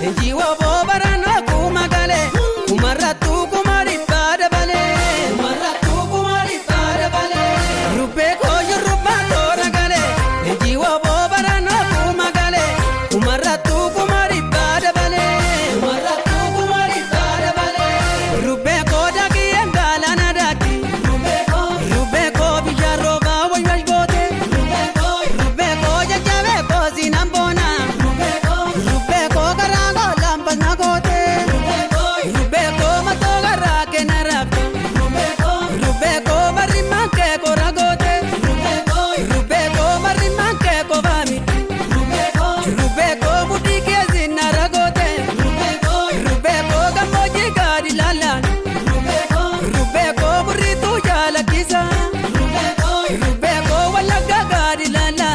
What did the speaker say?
Leenjii wooboo barana kuma galee kumarrattuu kuma dhibbaa dabalee. Kumarrattuu kuma dhibbaa dabalee. Rubbee koo shurrubbaa toora galee leenjii wooboo barana kuma galee kumarrattuu kuma dhibbaa dabalee. Kumarrattuu kuma dhibbaa dabalee. Rubbee koo daakii galaana daakii. Rubbee koo bishaan roobaa waywash goote. Rubbee koo jajjabee koo siinaan boona. Rubbee koo karaa koo lampas na goote. Rubbee koo matoo garaa kenna raafte. Rubbee koo barri kee kora goote. Rubbee koo barri kee kofaami. Rubbee koo mudhii keessi nara goote. Rubbee koo gammoojjii gadi laalaan. Rubbee koo burriituu jaalakkisa. Rubbee koo wallagga gadi laalaan.